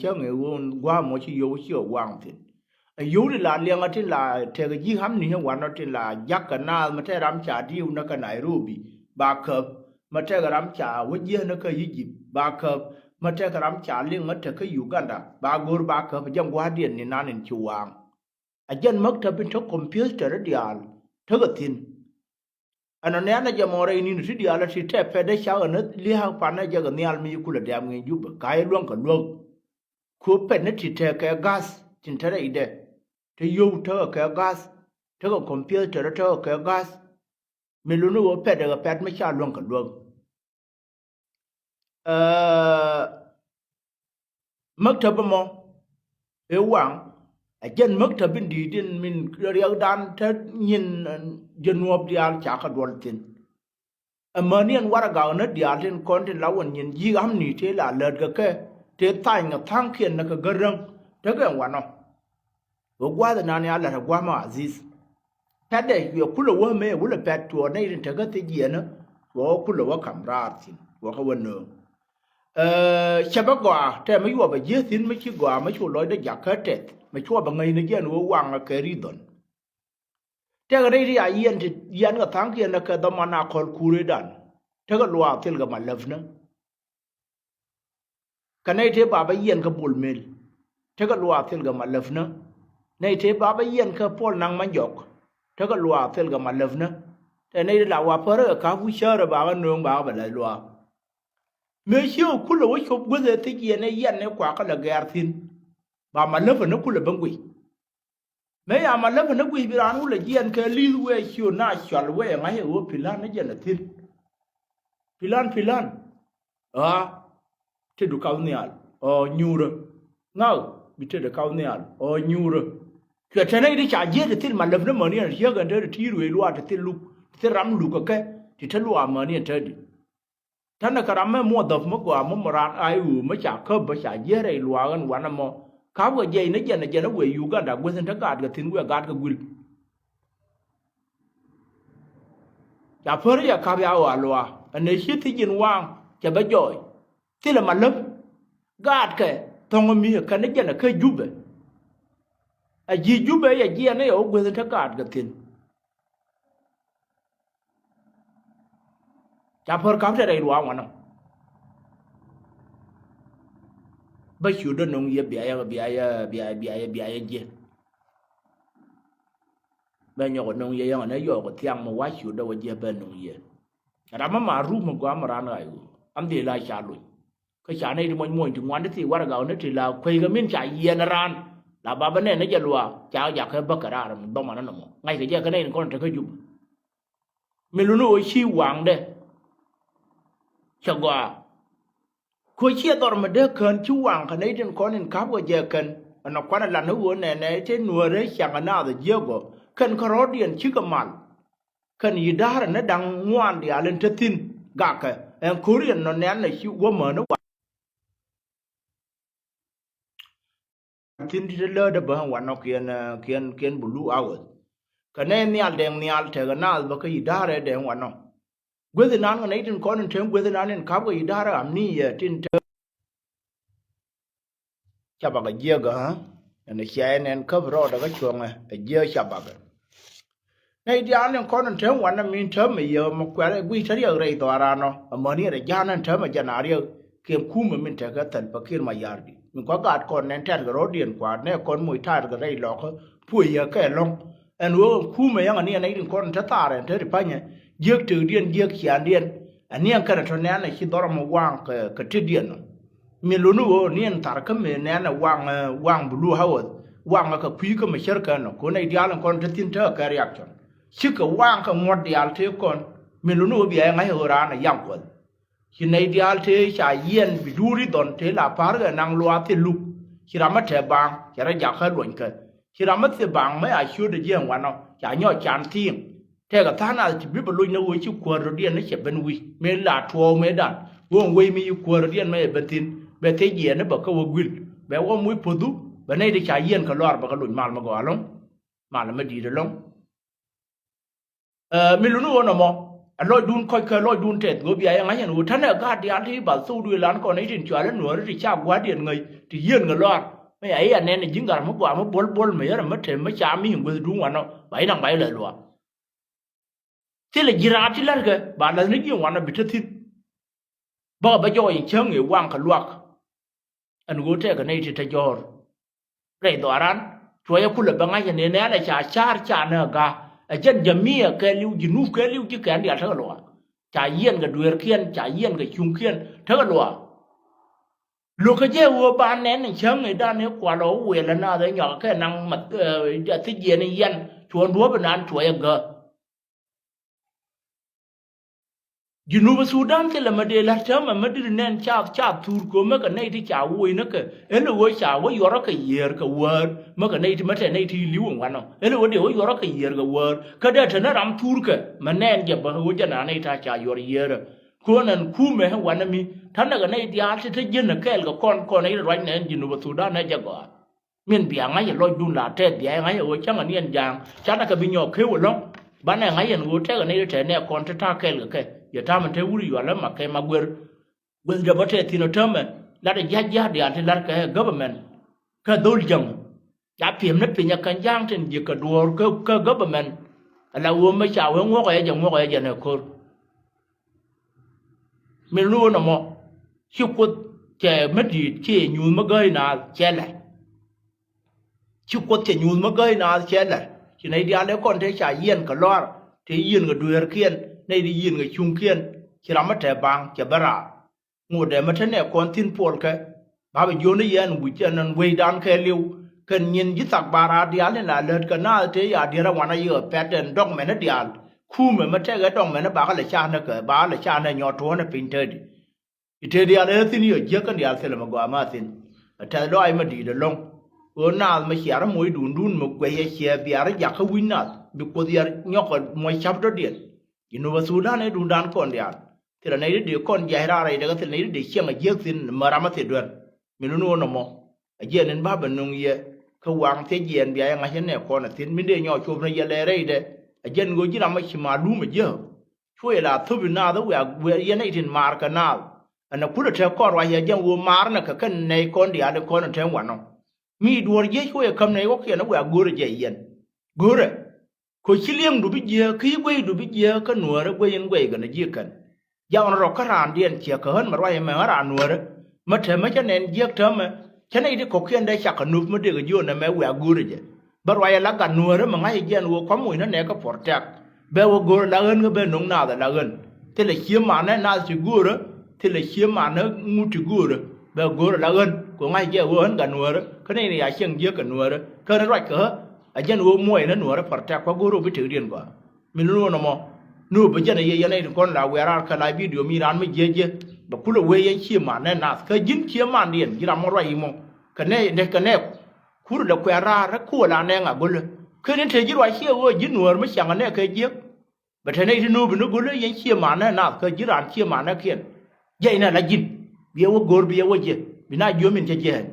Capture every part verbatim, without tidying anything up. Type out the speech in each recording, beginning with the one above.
cäŋ ɛ ɣöö gua̱a̱ mɔ ci yio̱w ci ɛ waŋ thi̱n. Ɛ yio̱w ti la liɛŋä tin la tekɛ ji̱ ɣamni ɛ wanɔ tin la jakä naath mi te ram ca diw näkä Nairobi ba käp, mi tekɛ ram ca wä jiäk näkä Egypt ba käp, mi tekɛ ram ca liŋ ɛ tekä Uganda ba go̱r ba käp, jɛn gua̱a̱thdiɛn ni nan in ci waŋ. Ɛ jɛn maktab in te computer diaal tekɛ thi̱n. Ɛn ɔ nɛ̈nɛ jɛ mɔ rɛy ni̱n ti diaal ti tɛ pɛt dee cak ɛn lia̱a̱k panɛ jɛ kɛ nhial mi kulɛ dɛ̈m ŋi̱i̱c Jubɛ ka jɛ luäŋ kɛ luäk. Ku pɛt ni ti tekɛ ga̱th tin te rɛydɛ. Te yio̱w tekɛ kɛ ga̱th, tekɛ computer tekɛ kɛ ga̱th. Mi luni ɣöö pɛt ɛ kɛ pɛt mi ca luäŋ kɛ luäk. Ɛ, maktab ɛmɔ ëë waŋ, ɛ jɛn maktab in di̱i̱t in min riɛkdan te nyin, ɛ, jɛ nuɔ̱ɔ̱p diaal ca kɛ duɔl thi̱n. Amäni ɛn warɛgak ni diaal tin kɔn tin la wä nyin ji̱ ɣamni tëë la lätkɛ kɛ tëë thany kɛ tha̱a̱ŋkiɛn ni kɛ gäräŋ tekɛ ɛn wanɔ. Ɣöö gua̱a̱th ɛnan ya la̱t ɛ gua̱a̱th mɔ Aziz. Pɛtdɛ cuɛ kulɛ wä mëë wulɛ pɛt cuɔ nɛy tin tekä thiec yiɛnä cuɔ kulɛ wä ka̱m raar thi̱n cuɔ kä wä nööŋ. Ɛ, cɛ bä gɔaa tɛ mi yuɔpɛ jiäk thi̱n mi ci gɔaa mi cu lɔcdä jakä tɛth mi cuɔ bɛ ŋäcni jiɛn ɣöö waŋ ɛ kɛ ri̱th dhɔn. Tëëkɛ nɛy ti a yiɛn ti yiɛn kɛ tha̱a̱ŋkiɛn ɛ kɛ dhɔman a kɔl kuredan. Tekɛ luaak thilkɛ ma läpnä. Kɛ nɛy tëë ba bä yiɛn kä Bol Mel. Tekɛ luaak thilkɛ ma läpnä. Nɛy tëë ba bä yiɛn kä Puɔl Naŋ Manjɔk. Tekɛ luaak thilkɛ ma läpnä. Tɛ nɛy ti la wa pärä kɛ ka̱p wi̱c cäärä ba ɣä nööŋ ba ɣä bɛ lɛc luaak. Mëë cië kulɛ wä cop guäth ɛ thiec yiɛn ɛ yiɛn ɛ kuakä lɛ gɛɛr thi̱n. Ba ma läpä ni kulɛ ben guic. Mëë ya ma läpä ni guic bi raan wulɛ jiɛn kɛ li̱th wee ciö na cɔal wee ŋa̱c ɛ ɣöö pi̱la̱n ni jɛn ɛ thi̱n. Pi̱la̱n, pi̱la̱n. Ɣaa. Tetdu kap nhial ɔ nyuurä. Ŋa̱k bi tetdɛ kap nhial ɔ nyuurä. Cuɛ te nɛy ti ca jiɛt ti thil ma läpnä mäni ɛn riäk ɛn te ti ti̱i̱r wee luaak ti thil luk ti thil ram luk kɛ kɛ ti te luaak mäni ɛn te di. Tɛnɛ kɛ ram mɛ muɔth dhɔp mi gɔaa mi moral a i̱ ɣöö mi ca käp bä ca jiɛt rɛy luaak ɛn wanɛ mɔ. Ka̱pkɛ jiɛc ni jɛn ɛ jɛn ɛ wee Uganda guäth in te gaatkɛ thi̱n wee gaatkɛ guil. Ca pär yɛ ka̱p ya ɣɔaa luaak ɛn ɛ ci thiec in waaŋ cɛ bä jɔɔc. Thilɛ ma läp gaatkɛ thɔ̱ŋ mi ɛ kɛn ni jɛn ɛ kä Jubɛ. Ɛ ji̱ Jubɛ yɛ jiɛn ni yɛ wä guäth in te gaatkɛ thi̱n. Ca pär ka̱p te rɛy luaak wanɔ. Bä ciötdä no̱ŋ yɛ bia yɛ bia yɛ bia yɛ bia yɛ bia yɛ jiɛ. Bɛ nyɔk no̱ŋ yɛ yɛŋ nɛ yɔɔk thiaŋ mi wa ciötdä wä jiɛ bɛ no̱ŋ yɛ. Ram mi ma rup mi gɔaa mi raan ɣa̱c ɣöö an dhil la ca lony. Kä ca nɛy ti muɔ̱ny muɔ̱ny ti ŋuan ti thii warɛgak ni ti la kueckɛ min ca yiɛn raan la ba bä nɛn ni jɛ luaak ca jakä bäkɛ raar mi dhɔman ni nɔmɔ ŋa̱ckɛ jɛ kä nɛy ni kɔn tekä Jubɛ. Mi luni ɣöö ci waŋdɛ cɛ gɔaa. Kɛ ciɛ dhɔr mi dee kän ci waŋ kɛ nɛy tin kɔn in ka̱pkɛ jɛ kɛn ɛn ɛ kuanɛ lat ni ɣöö nɛnɛ te nuäärä ciaŋ ɛ naath ɛ jiäk ɔ kɛn kärɔ̱diɛn cikɛ mal. Kɛn yi da̱rä ni da̱ŋ ŋuan diaal in te thi̱n gakɛ ɛn ko̱riɛn nɔ nɛn ɛ ci wä mäni waŋ. Thi̱n ti te läätdä bä wanɔ kiɛn, kiɛn, kiɛn Blue House. Kɛ nɛy nhial dɛŋ nhial tekɛ naath bä kä yi da̱rɛ dɛŋ wanɔ. Guäth inan kɛ nɛy tin kɔn in te guäth inan in ka̱pkɛ yi da̱rɛ amniya tin te. Cabakɛ jiäk ɣä ɛn cia ɛn ɛn käp rɔɔdɛ kä cuɔ̱ŋɛ ɛ jiäk cabakɛ. Nɛy diaal in kɔn in tääm wanɛ min täämɛ yɛ mɛ kuɛrɛ guic te riɛk rɛy dhɔaaran ɔ amäni rɛ ja̱a̱n in täämɛ jɛn a riɛk kiɛn kumɛ min tekɛ Salva Kiir Mayardit min kɔ gaat kɔn nɛn tɛ̈tkɛ rɔ̱diɛn kua̱r nɛ kɔn moc ta̱a̱tkɛ rɛy lɔkä puɔ̱c yɛ kɛ lɔ̱ŋ. Ɛn ɣöö ɛn kumɛ yɛn aniɛn nɛy tin kɔn in te thaar ɛn te ti pa̱nyɛ jiäk tekdiɛn jiäk ciaandiɛn. Aniɛn kɛnɛ tɔ nɛn ɛ ci dhɔr ɛmɔ waŋ kɛ, kɛ tetdiɛn ɔ. Min luni ɣöö niɛn thar kä mëë nɛnɛ waŋ, ɛ, waŋ Blue House waŋ ɛ kɛ kui̱ kä mɛ cär kɛn ɔ ko̱n nɛy diaal in kɔn te thi̱n tekɛ kɛ reaction. Cikɛ waŋ kɛ ŋuɔ̱t diaal tëë kɔn min luni ɣöö bia jɛ ŋa̱c ɣöö raan ɛ yam kuɔth. Ci nɛy diaal tëë ca yiɛn bi duuri dhɔn tëë la pa̱r kɛ naŋ luaath thil luk. Ci ram mi tɛ̈ baaŋ cɛ rɔ jakä luɔ̱nykɛ. Ci ram mi thil baaŋ mɛ a ciötdɛ jiɛɛŋ wanɔ ca nyɔk can thi̱i̱ŋ. Tɛkɛ tha̱a̱ŋ nath ti bi bɛ loc ni ɣöö ci kuäär rɔ̱diɛn ni cɛ ben wi̱c mëë la tuɔɔk mëëdan ɣöö ɛn wec mi ci kuäär rɔ̱diɛn mɛ cɛ ben thi̱n bɛ thiec jiɛɛn ni bä kä wä guil bɛ wä muc po̱thu bɛ nɛy ti ca yiɛn kɛ lɔaar bɛ kɛ loc mal mi gɔaa ɛlɔ̱ŋ. Mal mi di̱i̱t ɛlɔ̱ŋ. Ɛ, mi luni ɣöö nɔmɔ A lɔcdun kɔc kɛ lɔcdun tɛth ɣöö bia yɛ ŋa̱c ɛn ɣöö ta̱nɛ gaat diaal ti ba thok duëë lan kɔn i̱ tin cɔal i̱ Nuääri ti ca gua̱a̱r diɛn ŋäc ti yieen kɛ lɔaar. Mi a i̱ a nɛn ɛ ji̱ gat mi gɔaa mi buɔl buɔl mi yɛn ɛ mi te mi ca mi in guethdun wanɔ ba i̱ naŋ ba i̱ lɛth luaak. Thilɛ ji̱ raar ti la̱rkɛ ba la̱th ni ji̱ wanɔ bi te thi̱n. Bäkɛ bä jɔɔc in cäŋ ëë waŋ kɛ luak. Ɛn ɣöö tɛkɛ nɛy ti te jɔ̱ɔ̱r. Rɛy dhɔaaran cuɔyɛ kulɛ bä ŋa̱c ɛn ëë nɛ̈ɛ̈l ɛ ca ca̱a̱r ca nɛ ɛ ga̱a̱ ɛ jɛn jamiɛ kɛɛliw ji̱ nup kɛɛliw ji̱ kɛn diaal tekɛ luaak. Ca yiɛn kɛ dueerkiɛn ca yiɛn kɛ cuŋkiɛn tekɛ luaak. Lo̱kä jɛ ɣöö ba nɛn in cäŋ ëë dan ëë kual ɛ wëë lɛ naath ɛ nyɔak kɛ naŋ math ɛ thi̱c yɛn in yɛn cuɔ̱ɔ̱ŋ duɔ̱ɔ̱p in naan cuɔyɛ gäär. Junub Sudan thilɛ mi dee la̱t täämɛ mi diri nɛn cath cath thuur köömɛ kɛ nɛy ti ca woc ni kɛ. Ëlɛ ɣöö ca wä yuɔrä kɛ yiëër kɛ wäär mi kɛ nɛy ti mi tɛ nɛy ti li̱w in wanɔ. Ëlɛ ɣöö dee wä yuɔrä kɛ yiëër kɛ wäär. Kä dee te ni ram thuurkɛ mi nɛɛn jɛ bä ɣöö jɛ na nɛy ta̱a̱ ca yuɔr yiëërä. Kuɔn ɛn kumɛ wanɛ mi ta̱nɛ kɛ nɛy diaal ti te ji̱n ɛ kɛɛl kɛ kɔn kɔn nɛy ti ruac nɛn Junub Sudan ɛ jɛ gɔaa. Min bia ŋa̱c ɛ lɔcdun la tɛth bia ɛ ŋa̱c ɛ ɣöö cäŋ aniɛn ja̱a̱ŋ. Canɛ kɛ bi nyɔɔk kee wä lɔ̱ŋ. Banɛ ŋa̱c ɛn ɣöö tɛk ɛ nɛy tɛt nɛ kɔn te ta̱a̱ kɛɛl kɛ kɛ. Yɛ ta̱a̱ min te wur yual ɛ ma kɛ ma guer. Gueth dee bä tɛth thi̱n ɔ täämɛ lat ɛ jia̱c jia̱a̱k diaal ti la̱rkɛ ɛ government. Kä dho̱l jäŋ. Ca pi̱em ni piny ɛ kɛn ja̱a̱ŋ tin ji̱ kɛ duɔ̱ɔ̱r kä, kä government. Ala ɣöö mi ca wee ŋuɔ̱k ɛ jɛ ŋuɔ̱k ɛ jɛ nɛ ko̱r. Min luɔ̱ɔ̱n ɛmɔ ci Kuoth cɛ mi di̱i̱t ci nyuuth mi gäi naath cɛ lɛr. Ci Kuoth cɛ nyuuth mi gäi naath cɛ lɛr. Ci nɛy diaal ëë kɔn te ca yiɛn kɛ lɔaar te yiɛn kɛ dueerkiɛn nɛy ti yiɛn kɛ cuŋkiɛn. Ci ram mi te baŋ cɛ bä raar. Ŋotdɛ mi te nɛ kɔn thi̱n puɔlkɛ. Ba bi jiöni yɛn wi̱c ɛn ɛn wecdan kɛɛliw kɛn nyin ji̱ thak ba raar diaal in la lät kɛ naath te ya diɛɛr ɛ wanɛ yɛ pɛt ɛn dɔk mɛni diaal. Kumɛ mi tɛkɛ dɔk mɛni bakɛ lɛ canɛ kɛ ba lɛ canɛ nyɔt tuɔ̱ɔ̱nɛ piny tëëdi. I̱ tëë diaal ëë thi̱n yɛ jiäk kɛn diaal thilɛ mi gɔaa ma thi̱n. Ɛ tɛth lɔaac mi di̱i̱t ɛlɔ̱ŋ. Ɣöö naath mi ciarä moc duundun mi guɛc ɛ ciɛ biarä jakä wi̱c nath bi Kuoth yɛ nyɔk ɛ muɔc ca̱p dɔ̱diɛn. Junub Sudan ëë duundan kɔn diaal. Thilɛ nɛy ti dee kɔn jiac raar rɛydɛ kä thilɛ nɛy ti dee ciɛŋ ɛ jiäk thi̱n mi ram ɛ thil duer. Min luni ɣöö nɔmɔ. Ɛ jiɛn in ba bɛ nuŋ yɛ kä waŋ thiec jiɛn bia yɛ ŋa̱c ɛn nɛ kɔn ɛ thi̱n min dee nyɔɔk cop ni yɛ lɛ rɛydɛ. Ɛ jiɛn ɣöö ji̱ ram ɛ ci malum ɛ jiäk. Cuɛ la thop inaath i̱ wiak wiak yɛn i̱ tin maar kɛ naath. Ɛn ɛ kulɛ te kɔn ruac yɛ jɛn ɣöö maar nɛ kɛ kɛn nɛy kɔn diaal in kɔn in te wanɔ. Mi duɔ̱ɔ̱r jiec cuɛ käm nɛy wä kiɛn i̱ wiak go̱o̱rɛ jɛ yɛn. Go̱o̱rɛ. Kɛ ci li̱eŋdu bi jiääk kä i̱ gueydu bi jiääk kä nuäärä guey in guey kɛn ji̱ kɛn. Jaŋ rɔ kä raandiɛn ciɛ kä ɣän mɛ ruac ɛmɛ ɣän raan nuäärä. Mɛ tɛmɛ cä nɛn jiäk täämɛ cä nɛy ti kɔ̱kiɛn dee cakɛ nop mi dee kɛ jiöön ɛmɛ wiak go̱o̱rɛ jɛ. Bä ruac ala gat nuäärä mi ŋa̱c ɛ jiɛn ɣöö kua̱m wi̱cnä nɛ kä protect. Bɛ wä go̱o̱r ala ɣän kä bɛ no̱ŋ naath ala ɣän. Thilɛ cie manɛ naath ti go̱o̱rä. Thilɛ cie manɛ ŋut ti go̱o̱rä. Bɛ go̱o̱r ala ɣän kɛ ŋa̱c ɛ jiɛn ɣöö ɣän gat nuäärä kä nɛy ni ya cieŋ jiäk kɛ nuäärä kä ni ruac kɛ ɣä. A jɛn ɣöö muɔcnä nuäärä protect kua̱ go̱o̱r ɣöö bi tekdiɛn gɔaa. Min ni ɣöö nɔmɔ ni ɣöö bä jɛn a yɛ yɛn a yɛ ti kɔn la wiɛɛr raar kä la bidio mi raan mi jiɛc jɛ. Bɛ kulɛ wee yɛn cie manɛ naath kä ji̱n cie mandiɛn ji̱ ram mɔ ruac imɔ. Kɛ nɛ nɛ kɛ nɛ. Kur lɛ kuɛɛr raar rɛ kuɔ la nɛ ŋa go̱lä. Ken in te ji̱ ruac ciɛ ɣöö ji̱ nuäär mi ciaŋ a nɛ kɛ jiäk. Bɛ te nɛy ti no̱o̱p in ni go̱lä yɛn cie manɛ naath kä ji̱ raan cie manɛ kiɛn. Jiɛc nɛ la ji̱n. Bi yɛ wä go̱o̱r bi yɛ wä jiɛ bi na jiöm in cɛ jiɛɛn.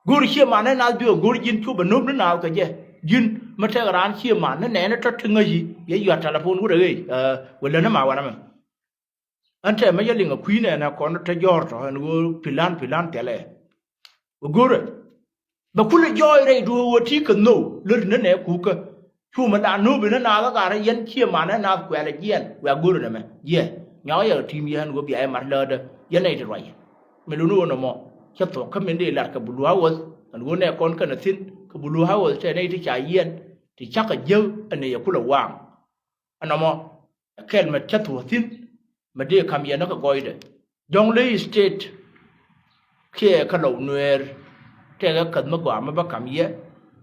Go̱o̱r cie manɛ naath bi ɣä go̱o̱r ji̱n cop ɛ no̱p ni naath kɛ jɛ. Ji̱n mi tɛk raan cie manɛ nɛɛni tɔ̱ ti ŋäci yɛ yua̱t telefon wurɛ ɣeec. Wä lät ni ma wanɛ mɛ. Ɛn tɛmɛ jɛ liŋ ɛ kui̱ nɛɛnɛ kɔn te jɔ̱ɔ̱r tɔ̱ ɛn ɣöö pi̱lan pi̱lan thilɛ. Wä go̱o̱rɛ. Bɛ kulɛ jɔɔc rɛy duɔ̱ɔ̱k ɣöö ti kɛ nhök lät ni nɛ kukä. Cu mi la no̱o̱p in ni naath ɣä gat rɛy yɛn cie manɛ naath kuɛl ɛ jiɛn wiak go̱o̱rɛ nɛmɛ jiɛ. Nyɔk yɛ tim yɛn ɣöö bia yɛ mat läätdä yɛn nɛy ti ruac. Mi luni ɣöö nɔmɔ cä thuɔ̱k kä min dee lat kɛ bulu a wäth ɛn ɣöö nɛ kɔn kɛn ɛ thi̱n kɛ bulu a wäth tɛ nɛy ti ca yiɛn ti cakɛ jiäk ɛn nɛy ɛ kulɛ waaŋ. Ɛnɔmɔ ɛ kɛl mɛ cä thuɔ̱k thi̱n mɛ dee ka̱m yɛn ni kɛ gɔɔydɛ. Jɔ̱ŋ ley state kiɛ kä lɔw nueer tɛkɛ käth mi gɔaa mi bä ka̱m yɛ.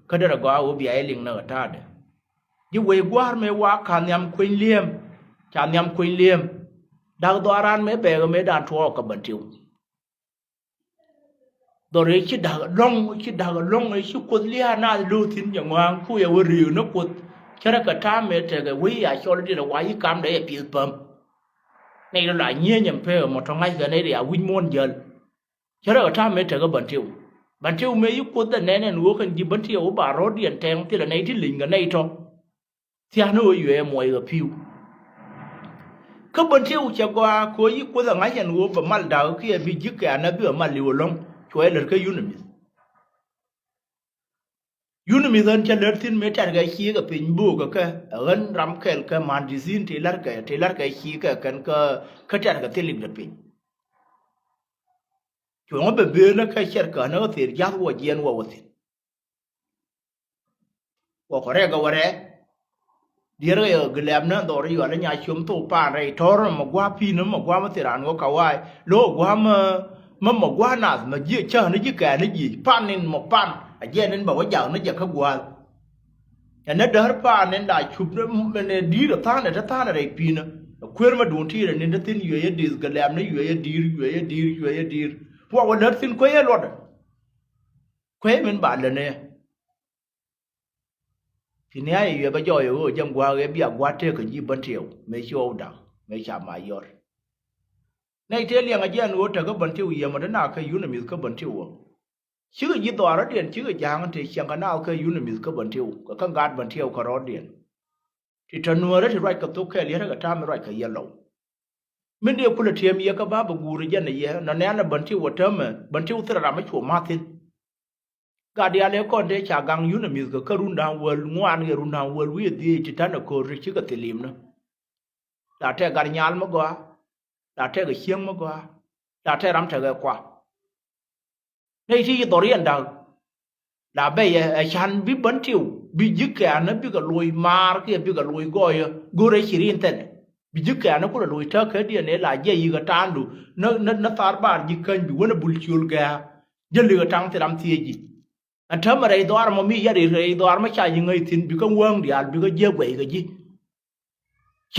Kä derɛ gɔaa ɣöö bia yɛ liŋ ni kɛ ta̱a̱dɛ. Ji̱ wec gua̱a̱r mëë wa ka̱n nhiam kueny li̱em. Ca nhiam kueny li̱em. Da̱k dhɔaaran mëë bɛɛkɛ mëë dan tuɔɔk kɛ bän tiw. Dhɔr ëë ci da̱k ɛlɔ̱ŋ ci da̱k ɛlɔ̱ŋ ëë ci Kuoth lia̱a̱ naath lo̱o̱ thi̱n jɛ ŋɔ̱a̱ŋ ku yɛ wä ri̱i̱k ni Kuoth. Cärɛ kɛ ta̱a̱ mëë tekɛ wec ya cɔl diɛn ɛ wa yi kamdɛ yɛ pi̱eth päm. Nɛy rɔ la nyieenyɛ pekɛ mɔ tɔ̱ ŋa̱ckɛ nɛy rɔ ya wi̱c muɔ̱ɔ̱n jäl. Cä rɛk ɛ ta̱a̱ mëë tekɛ bän tiw. Bän tiw mëë yi Kuoth ɛ nɛn ɛn ɣöö kɛn ji̱ bän tiw wä ba rɔ̱ɔ̱diɛn tɛŋ thilɛ nɛy ti leny kɛ nɛy tɔ̱. Thia̱a̱n ɣöö yuɛɛ muɔc ɣä pi̱w. Kä Bän Tiw cɛ gɔaa kɛ ɣöö yi Kuoth ɛ ŋa̱c ɛn ɣöö bɛ mal da̱k kiɛ bi ji̱ kɛ̈ɛ̈n ɛ bi ɛ mal li̱w ɛlɔ̱ŋ, cuɛ lät kä UNMISS. UNMISS ɣän cä lät thi̱n mëë tɛ̈tkɛ ciikɛ piny böökä kɛ ɛ ɣän ram kɛl kɛ muhandisin ti la̱rkɛ ti la̱rkɛ ciikɛ kɛn kä kä tɛ̈tkɛ thil likdɛ piny. Cuɛ ŋɔ bɛ bëënä kɛ cɛrkään ɛ ɣä thil ja̱th wä jiɛn wä wä thi̱n. Wä kɔ rɛk ɛ wä rɛk. Diɛɛr ɣä yɛ gilɛm ni dhɔr yual inya com thok pan rɛy tɔr mɛ gua̱a̱ pi̱n mɛ gua̱a̱ mɛ thil raan ɣä kawaay lo̱k gua̱a̱ mɛ mɛ mɛ gua̱a̱ nath mɛ jiɛ cäŋ ni ji̱ kɛɛn ni ji̱ pan nin mɛ pan a jiɛn nin bɛ wä jak ni jɛ kä gua̱a̱th. Ɛn ni däär pan nin la cup ni di̱i̱t ɛ tha̱a̱n ɛ te tha̱a̱n ɛ rɛy pi̱n ɛ kuer mɛ duun ti̱i̱t ɛ nin te thi̱n yuɛ yɛ di̱th gilɛm ni yuɛ yɛ di̱i̱r yuɛ yɛ di̱i̱r yuɛ yɛ di̱i̱r. Wä wä lät thi̱n kuec yɛ luɔt ɛ kuec min ba lät ni. Ti ni a yɛ yuɛ bä jɔɔc ɛ ɣöö jɛn gua̱a̱k ɛ bia gua̱a̱t tëëk kä ji̱ Bän Tiw mëë ci ɣɔw da̱ŋ mëë ca ma yɔr. Nɛy tëë liɛŋ a jiɛn ɣöö tekä Bän Tiw yiɛmä te na kä UNMISS kä Bän Tiw ɣöö cikɛ ji̱ dhɔaarɔdiɛn cikɛ ja̱a̱ŋ te ciɛŋ kɛ naath kä UNMISS kä Bän Tiw kɛ kä gaat Bän Tiw kɛ rɔɔdiɛn. Ti tɔ nuäärä ti ruac kɛ thok kɛɛl yɛt kɛ ta̱a̱ mi ruac kɛ yɛn lɔw. Min dee kulɛ tiɛm yɛ kä ba bɛ guur jɛn ɛ yɛ nɔ nɛ̈ɛ̈n ɛ Bän Tiw ɛ täämɛ Bän Tiw thilɛ ram mi cuɔ ma̱thin. Gat diaal ëë kɔn tëë ca gaŋ UNMISS kɛ kä run da̱ŋ wäl ŋuan kɛ run da̱ŋ wäl wi̱i̱ dhieec ti ta̱n ɛ ko̱r ti cikɛ thil limni. La tɛk gat nyal mi gɔaa, la tɛk ɛ cieŋ mi gɔaa, la tɛk ram tekɛ kua. Nɛy ti ci dhɔriɛn da̱k la bɛyɛ ɛ can bi Bän Tiw bi ji̱ kɛ̈ɛ̈n bikɛ loc maar kiɛ bikɛ loc gɔɔyä go̱rɛ ci rin thɛlɛ. Bi ji̱ kɛ̈ɛ̈n kulɛ loc täk kädiɛn ëë la jiɛ yikɛ ta̱a̱ndu ni ni ni thar bar ji̱ käny bi wänɛ bul ciöl gɛ̈ɛ̈. Jäl likɛ taŋ thil ram thiec ji̱. Ɛn täämɛ rɛy dhɔaar mɔ mi yɛt i̱ rɛy dhɔaar mɔ ca ji̱ ŋäc thi̱n bikɛ wäŋ diaal bikɛ jiɛ guɛc kɛ ji̱.